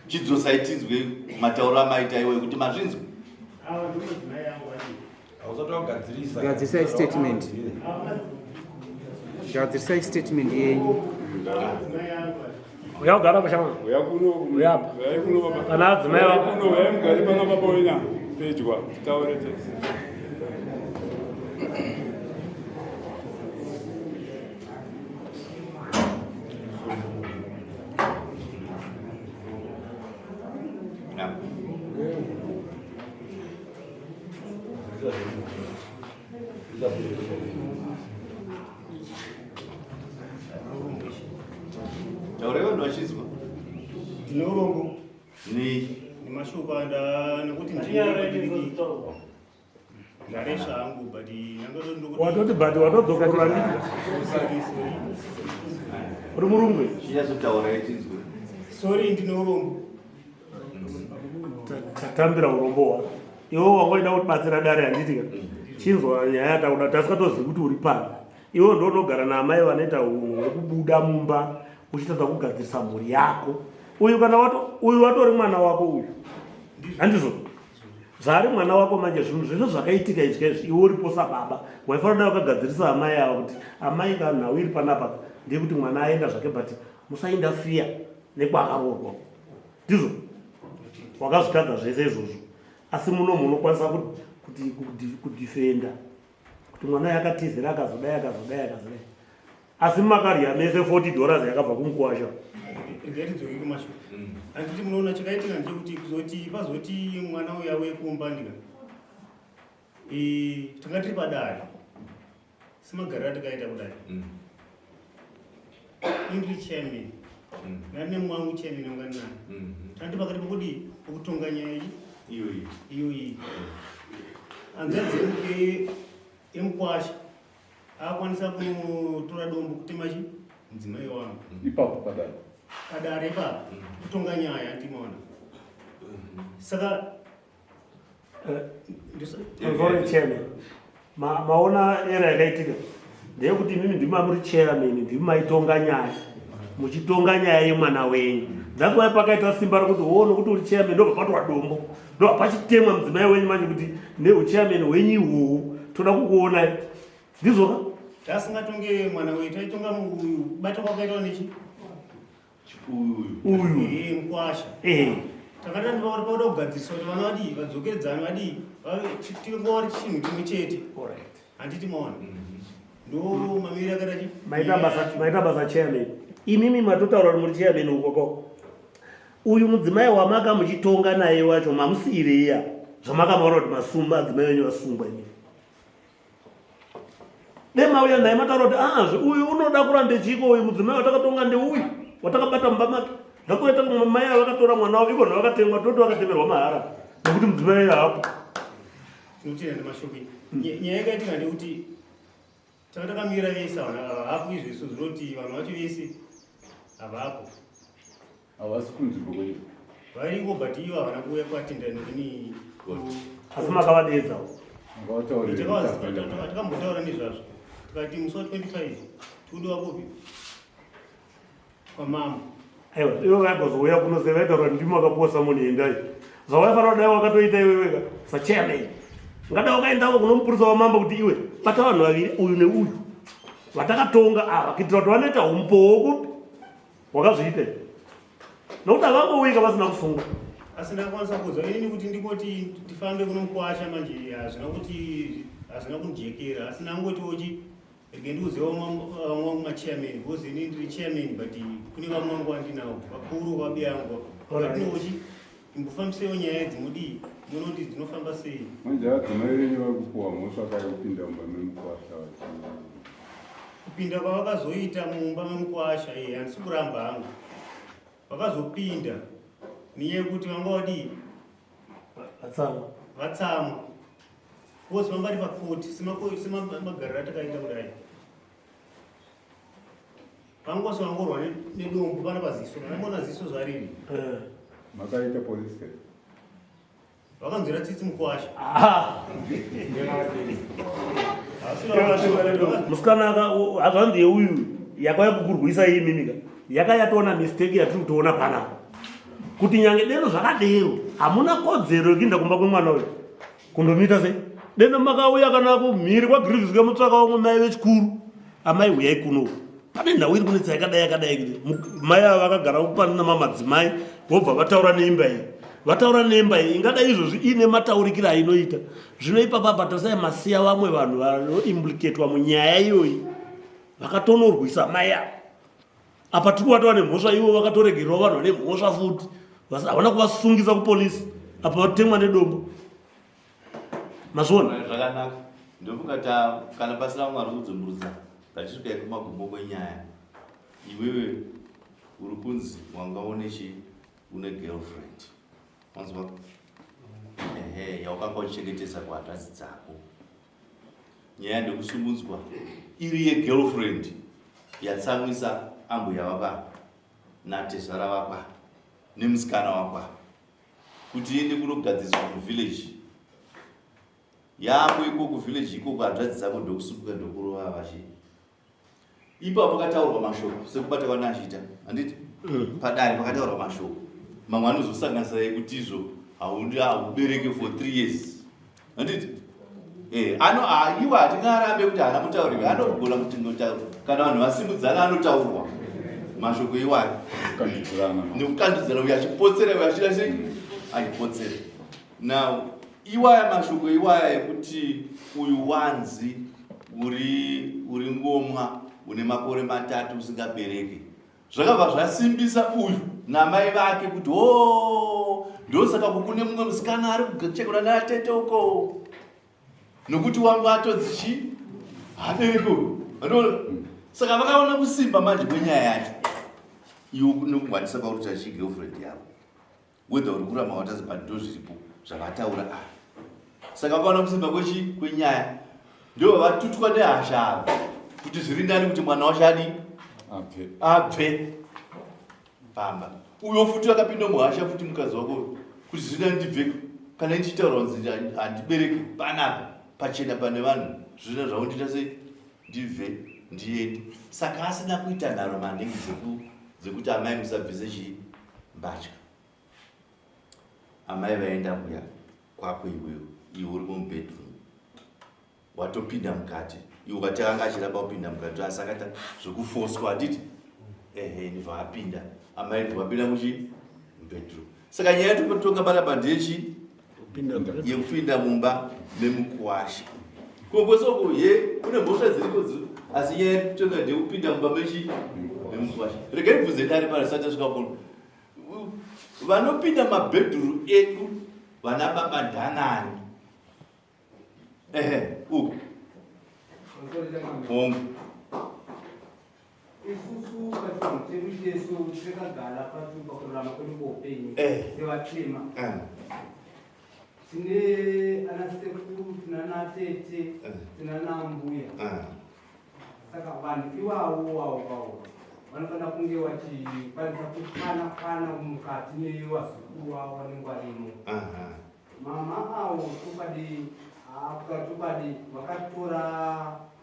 Chidzosai tinzwe matauro amaita iwe kuti mazvinzwa. Gadzirisai statement. Gadzirisai statement yenyu. Uya ugara pashama. Uya kuno. Uya apa. Uya kuno baba. Kana adzimai vako. Kuno uya mugari pano baba wena. Pedyo. Taure tese. Taurei vanhu vachinzwa. Ndine urombo Nei? nemashoko anda nekuti ndini ndaresva hangu but Watoti but watodzokorora nditi. Uri murungwe. Chinyatsotaura chinzwe. Sorry ndine urombo. Tatambira urombo hwako. Iwe wangoida kutibatsira dare handiti ka? Chinzwa nyaya yatakuda tasingatozivi kuti uri pano. Iwe ndo unogara naamai vanoita hunhu hwekubuda mumba uchitadza kugadzirisa mhuri yako. Uyu kana wato uyu watori mwana wako uyu. Handizvo? Zvaari mwana wako manje zvinhu zvese zvakaitika izvi kaizvi iwe uripo sababa waifanira dai wakagadzirisa amai ava kuti amai ka nhau iri panapa ndeyekuti mwana aenda zvake but musaindafiya nekwaakaroorwa ndizvo wakazvitadza zvese izvozvo asi muno munokwanisa kuti kudifenda kuti mwana uyu akatizira akazodai akazodai akazodai asi makarya mese 40 dollars yakabva kumukwasha. Regai tidzoke kumashure. Handiti munoona chakaitika ndechekuti kuzoti pazoti mwana uya wekumba ndika tanga tiri padare semagariro atakaita kudai. Ini ndiri chairman. Ndani nemwangu chairman wanga ndinaye. Tanga tiri pakati pokudii pokutonga nyaya iyi Iyoyi. iyoyi. Hanzvadzi yemukwasha akwanisa kunotora dombo kutema chi mudzimai wangu ipapo padare padare ipapo kutonga nyaya andimaona saka Sorry chairman. Maona era yakaitika ndeyekuti imimi ndimi mamuri chairman ndimi maitonga nyaya muchitonga nyaya yemwana wenyu that's why pakaita simba rekuti wo nokuti uri chairman ndobva patorwa dombo ndobva pachitemwa mudzimai wenyu manje kuti neuchairman hwenyu ihwohwo toda kukuonai ndizvoka tasingatonge mwana wetu taitonga uyu kubata kwakaitwa nechi uyu Eh, mukwasha eh takati pauda kugadzirisa kuti vana vadii vadzokedzani vadii tingova chinhu chimwe chete alright handiti maona ndo mamiriro akaita chi maita basa maita basa chairman imimi matotaura kuti muri chairman ukoko uyu mudzimai wamaka muchitonga naye wacho mamusiireiya zvamakamaona kuti masumba adzimai venyu vasungwa imimi demauya naye mataura kuti aazve ah, uyu unoda kurambe chiko uyu mudzimai watakatonga ndeuyu watakabata mumba make zvakuita kumwe mai ava vakatora mwana wavo ikona vakatengwa toti vakatemerwa mahara nekuti mudzimai haapo tinotenda nemashoko nyaya yakaitika ndekuti tanga takamira vese vanhu ava havapo izvo isu zvinoti vanhu vacho vese havapo havasi kunzvimbo kwenyu variko but ivo havana kuuya kuatenda neni asi makavadeedzawo takambotaura nezvazvo tikati musi wa 25 tikudiwa kupi kwamambo aiwa ivo vaigozouya kuno sevaitaura kuti ndimi wakapuwa samoni endai zvawaifanira kudai wakatoita iweweka sachairman ngadai wakaendavo kuno mupurisa wamambo kuti iwe bata vanhu vaviri uyu neuyu vatakatonga ava kuitira kuti vanoita umbowo kupi wakazviita nokuti havangouyi vasina kusungwa asi ndakakwanisa kuudzwa inini kuti ndikoti ndifambe kuno mukwasha manje hazvina kuti hazvina kundijekera asi ndangotiwo chi Rege ndiudze vamwe vangu machairman because ini ndiri chairman but kune vamwe vangu vandinawo vakuru vabiyangu vatinochi imbofambisewo nyaya idzi mudii munoti dzinofamba sei. Manje adzimai venyu vari kupuwa mhosva kai kupinda mumba memukwasha vachi kupinda kwavakazoita mumba memukwasha eh handisi kuramba hangu vakazopinda nenyaya yekuti vanga vadii vatsamwa vatsamwa because vanga vari pakoti semagariro atakaita kudai vanga vose vangorwa nedombo pana paziso kana mona ziso zvariri eh. makaita police case vakanzwira tsitsi mukwasha musikana hazvanzi yeuyu yakauya kukurwisa iyi mimika yakayatoona mistake yatiri kutoona panapa kuti nyange deno zvakadero hamuna kodzero yekuinda kumba kwemwana uyu kundomuita sei deno makauya kana kumhiri kwagrivis kemutsvaka wamwe mai vechikuru amai huyai kuno pane nhau iri kunetsa yakadai yakadai kuti mai ava vakagara kupanana mamadzimai vobva vataura neimba iyi vataura neimba iyi ingadai izvozvi iine mataurikiro ainoita zvino ipapa patasai masiya vamwe vanhu vanoimplicatwa munyaya iyoyi vakatonorwisa mai ava apa tiri kuvata vane mhosva ivo vakatoregererwa vanhu vane mhosva futi havana kuvasungisa kupolisi apa vatemwa nedombo mazviona zvakanaka ndofunga ta kana pasina vamwe vari kudzumburudza ngachisvikai kumagumo kwenyaya iwewe uri kunzi wanga une chi une girlfriend wanzwa ehe yaukanga uchichengetesa kuhanzvadzi dzako nyaya ndekusumudzwa iri yegirlfriend yatsamwisa ambuya vapa natezvara vapa nemusikana wapa kuti iende kunogadziswa kuvillage yako iko kuvillage ikoko hanzvadzi dzako ndokusupuka ndokurova vachi ipapo pakataurwa mashoko sekubata kwanachiita handiti mm. padare pakataurwa mashoko mamwe anozosanganisira ekuti izvo Haundi haubereke for 3 years. Handiti? Eh, ano aiwa hatingarambe kuti haana mutauriri anogona kutingotaura kana vanhu vasimudzana anotaurwa mashoko iwayo nekukandidzana uyo achipotsera uyo achida sei achipotsera now iwaya mashoko iwaya ekuti uyu wanzi uri uri ngomwa une makore matatu usingabereki Zvakabva zvasimbisa uyu namai vake kuti hoo ndosaka kukune mumwe musikana ari kuchekura natete uko nokuti wangu atodzi chi habereki uyu Andona? Saka vakaona kusimba manje kwenyaya yacho iwe nekungwarisa kwauri kuita chi girlfriend yako whether uri kuramba watazi but ndozviripo zvavataura ava saka vakaona kusimba kwechi kwenyaya ndo vatutwa nehasha ava kuti zviri nani kuti mwana wacho adi abve pamba uyo futi akapinda muhasha futi mukadzi wako kuti zviri nani ndibve kana ndichitaura kunzi handibereki panapa pachena pane vanhu zviri nani zvaundiita sei ndibve ndiende saka asina kuita nharo maningi dzekuti amai musabvise chii mbatya amai vaenda kuya kwako iwewe iwe uri mubedroom watopinda mukati iwe ukati anga achiramba kupinda mukati asi akaita zvekufoswa handiti ehe ndibva apinda amai ndibva vapinda muchi mubedroom saka nyaya yatikutonga panapa ndeyechi yekupinda mumba memukuwasha Koko soko ye kune mhosva dziriko dziri asi nyaya yekutonga ndeyekupinda mumba mechi memukwasha. Regai ndibvunze dare pano risati tasvika kuno. Vanopinda mabhedhuru edu vana baba ndanani? Ehe, uku. Hongu. Isusu pachivanhu chedu chesu takagara pakurarama kwedu kweupenyu eh. sevatema. Eh. Tine ana sekuru, tina ana tete, eh. tina ana mbuya. Eh. Saka vanhu iwawo wawo wawo vanofanira kunge vachikwanisa kukwana kwana mukati mevazukuru wavo vanenge varimo. Mama awo chokwadi kutaura chokwadi vakatora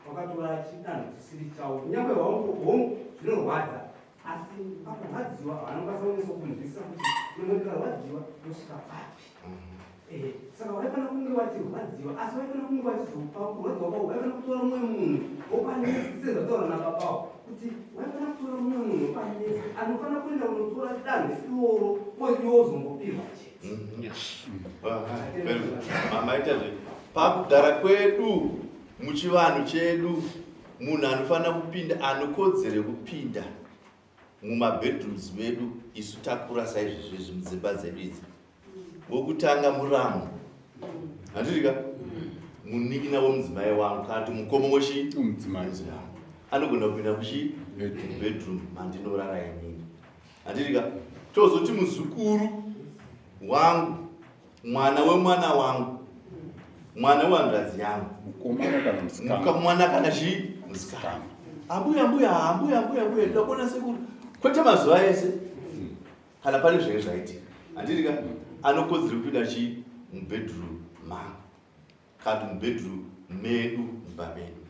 vakatora chidanho chisiri chavo kunyangwe hongu zvinorwadza asi pakurwadziwa vanokwanisa kunetsa kunzwisisa kuti nyangwe ndikarwadziwa ndosvika papi eh, saka vaifanira kunge vachirwadziwa asi vaifanira kunge vachizopa kurwadziwa kwavo vaifanira kutora mumwe munhu wokwanisa sezvataura napapawo kuti vaifanira kutora mumwe munhu wokwanisa anofanira kuenda kunotora danho iroro oiwe ozongopihwa chete mamaita zve pakugara kwedu muchivanhu chedu munhu anofanira kupinda anokodzero yekupinda mumabedrooms medu isu takura saizvezvezvi mudzimba dzedu idzi wokutanga muramu handirika munin'ina wemudzimai wangu kana kuti mukoma wechi mudzimai anogona kupinda kuchi bedroom mandinorara inini handirika tozoti muzukuru wangu mwana wemwana wangu mwana wehanzvadzi yangu mukomana kana musikana mwana kana chii musikana ambuya ambuya ambuya ambuya ambuya ndoda kuona sekuru kwete mazuva ese kana pane zvinenge zvaitika handirika anokodzera kupinda chii mubedroom mangu kana kuti mubedroom medu mumba medu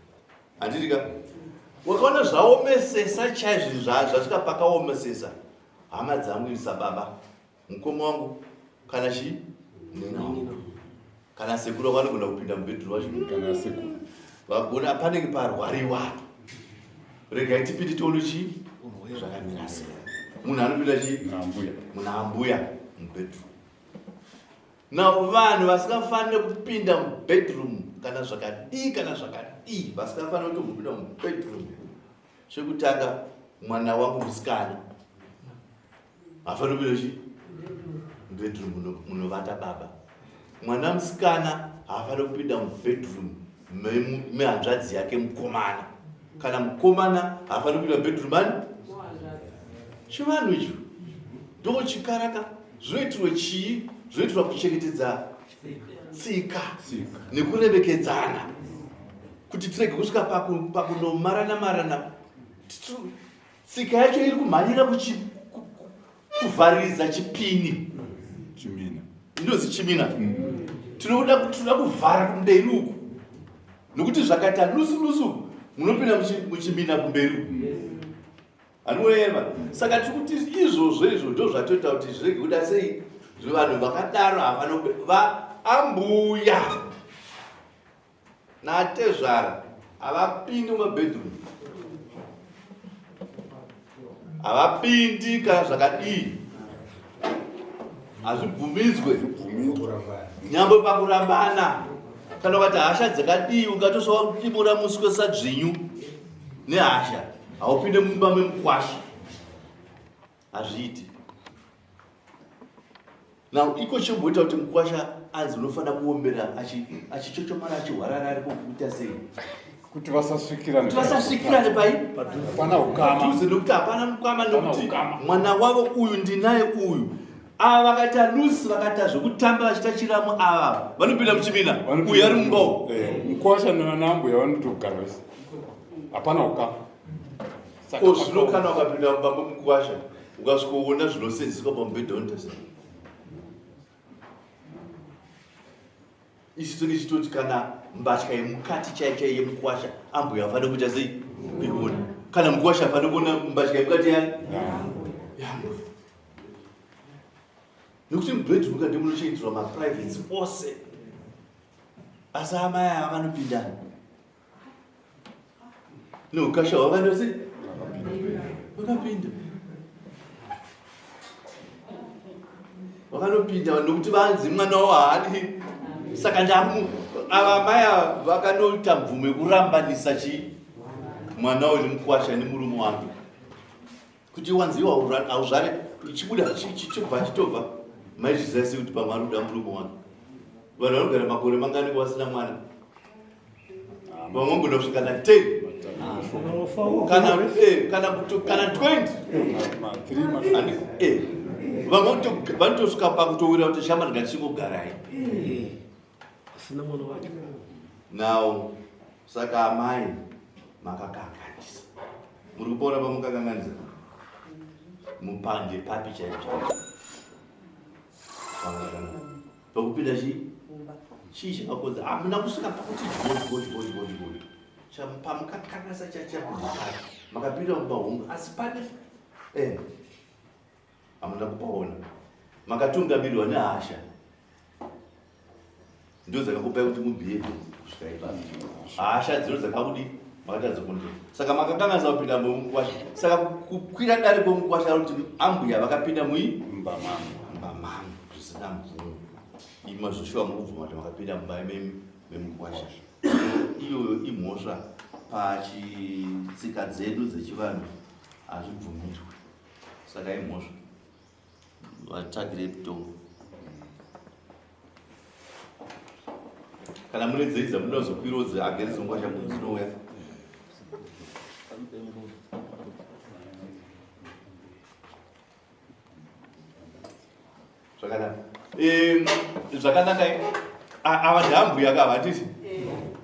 handirika wakaona zvaomesesa chaizvo zvasvika pakaomesesa hama dzangu ini sababa mukoma wangu kana chii nina wangu kana sekuru wako anogona kupinda mubedroom wacho kana sekuru vagona panenge parwariwa apa regai tipinde tione chii zvakamira sei munhu anopinda chii nambuya muna ambuya mubedroom now vanhu vasingafanire kupinda mubedroom kana zvakadii kana zvakadii vasingafanire kutombopinda mubedroom chekutanga mwana wangu musikana hafaniri kupinda chi mubedroom munovata baba mwana musikana haafaniri kupinda mubedroom mehanzvadzi yake mukomana kana mukomana haafaniri kupinda mubedroom ani chivanhu icho ndochikaraka zvinoitirwe chii zvinoitirwa kuchengetedza tsika nekuremekedzana kuti tirege kusvika pakunomarana marana tsika yacho iri kumhanyira kuvhariridza chipini chimina inozi chimina mm. tinoda tinoda kuvhara kumberi uku nokuti zvakaita lusu lusu munopinda muchimina kumberi uku anoema saka tiri kuti izvozvo izvo ndo zvatoita kuti zvirege kuda sei Vanhu vakadaro havano ambuya natezvara havapindi mumabedroom, havapindi kana zvakadii, hazvibvumidzwe nyangwe pakurambana. Kana ukati hasha dzakadii, ungatosva kudimura muswe sadzvinyu nehasha, haupinde mumba memukwasha, hazviiti. Now iko chimboita kuti mukwasha anzi unofanira kuombera achichochomara achihwarara ari kokuita sei? Kuti vasasvikirane. Kuti vasasvikirane pai? Hapana ukama. Padhuze nekuti hapana mukama nekuti mwana wavo uyu ndinaye uyu. Ava vakaita lusi vakaita zvekutamba vachiita chiramu ava vanopinda muchimina uyu ari mumba umu. Eh, mukwasha nevanambuya vanotogara vese. Hapana ukama. Ko zvino kana ukapinda mumba memukwasha ukasvikoona zvinosenzeswa pamubhedha unoita sei? Isu tinenge tichitoti kana mbatya yemukati chaiyo chaiyo yemukwasha ambuya afanira kuita sei kuiona, kana mukwasha afanira kuona mbatya yemukati yani yambuya, nekuti mubedroom ka ndemunochengeterwa maprivates ose, asi amai ava vanopinda neukasha hwavanoita sei vakapinda vakanopinda nokuti vanzi mwana wavo haadi saka ndamu ava mai ava vakanoita mvumo yekurambanisa chii mwana uyu nemukwasha nemurume wake kuti wanzi iwe hauzvare chibuda chibva chitobva maizviziva sei kuti pamwe ari kuda murume wake vanhu vanogara makore mangani vasina mwana vamwe vangona kusvika na 10 kana eh, kana kana 20 eh, vamwe vanotosvika pakutowira kuti shama ndingachingogarai asina mwana wacho. Now saka amai makakanganisa, muri kupona pamukakanganisa mupande papi chaipo chaipo pakupinda chii chii chakakonza hamuna kusvika pakuti dyo dyo dyo dyo dyo pamukakanganisa chachakupai makapinda mumba hongu asi pane eh hamuna kupaona makatungamirwa nehasha ndo dzakakupai kuti mubhiyevhe kusvika ipapo hasha dzino dzakakudi makatadza kunde saka makakanganisa kupinda mukwasha saka kukwira dare kwomukwasha kuti ambuya vakapinda mui mumba mangu zvisina mvumo ima zvoshuwa mukubvuma kuti makapinda mumba memukwasha iyoyo imhosva pachitsika dzedu dzechivanhu hazvibvumirwi saka imhosva vatsvagire mutongo kana mune dzei dzamunozokwirawo dzeagere dzongwasha munhu dzinouya zvakanaka zvakanaka ava ndambuya ka hatisi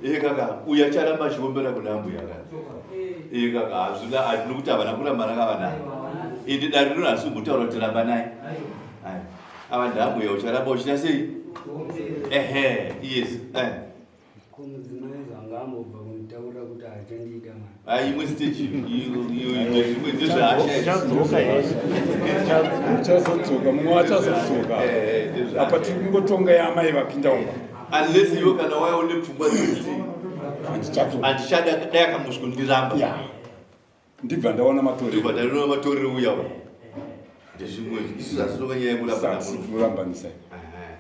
eh kaka uyu acharamba achiombera kuna ambuya ka eh kaka hazvina hazvina kuti havana kurambana ka vana ende dare rino hasi kumbotaura kuti rambanai ava ndambuya ucharamba uchita sei ehe yes eh Ko mudzimai zvanga ambobva kunditaurira kuti haachandida mani. Ah, imwe stage iyo imwe ndezvehasha Uchadzoka here? Uchazodzoka, mumwe achazodzoka. Eh, eh, Apa tiri kungotonga yaamai vapinda umba. Unless iwe kana waya une pfungwa dzekuti Handichadzoka. handichada dai akamosvikondiramba. Ya. Ndibva ndaona matorero. Ndibva ndaona matorero uya uya. Ndezvimwe isu zvatinonga nyaya yekuramba munhu. Kurambanisa.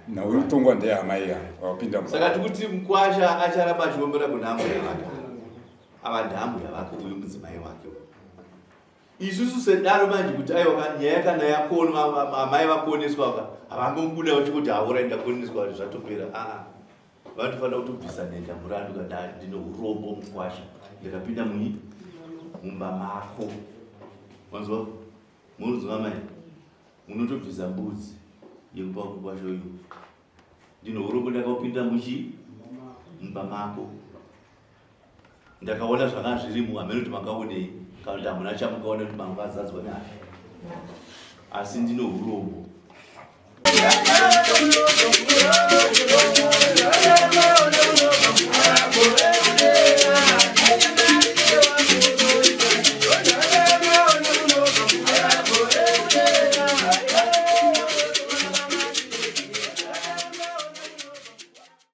Nhau inotongwa ndeyehama iya wapinda mu. Saka tikuti mukwasha acharamba achiombera kuna ambuya vake. Ava ndaambuya vake uyu mudzimai wake. Isusu sedaro manje kuti aiwa nyaya kana yakonwa amai vakoneswa ka havangobuda vachikuti haura ndakoneswa zvatopera. Ah. Vanofanira kutobvisa denda murandu kana ndine urombo mukwasha ndikapinda mui mumba mako wanzwa munonzwa mai munotobvisa mbudzi yekupa mukwasha uyu ndine urombo ndakapinda muchi mumba mako Ndakaona zvanga zvirimo hameno kuti makaonei kana kuti hamuna chamukaona kuti mangazadzwa nehasha asi ndine urombo.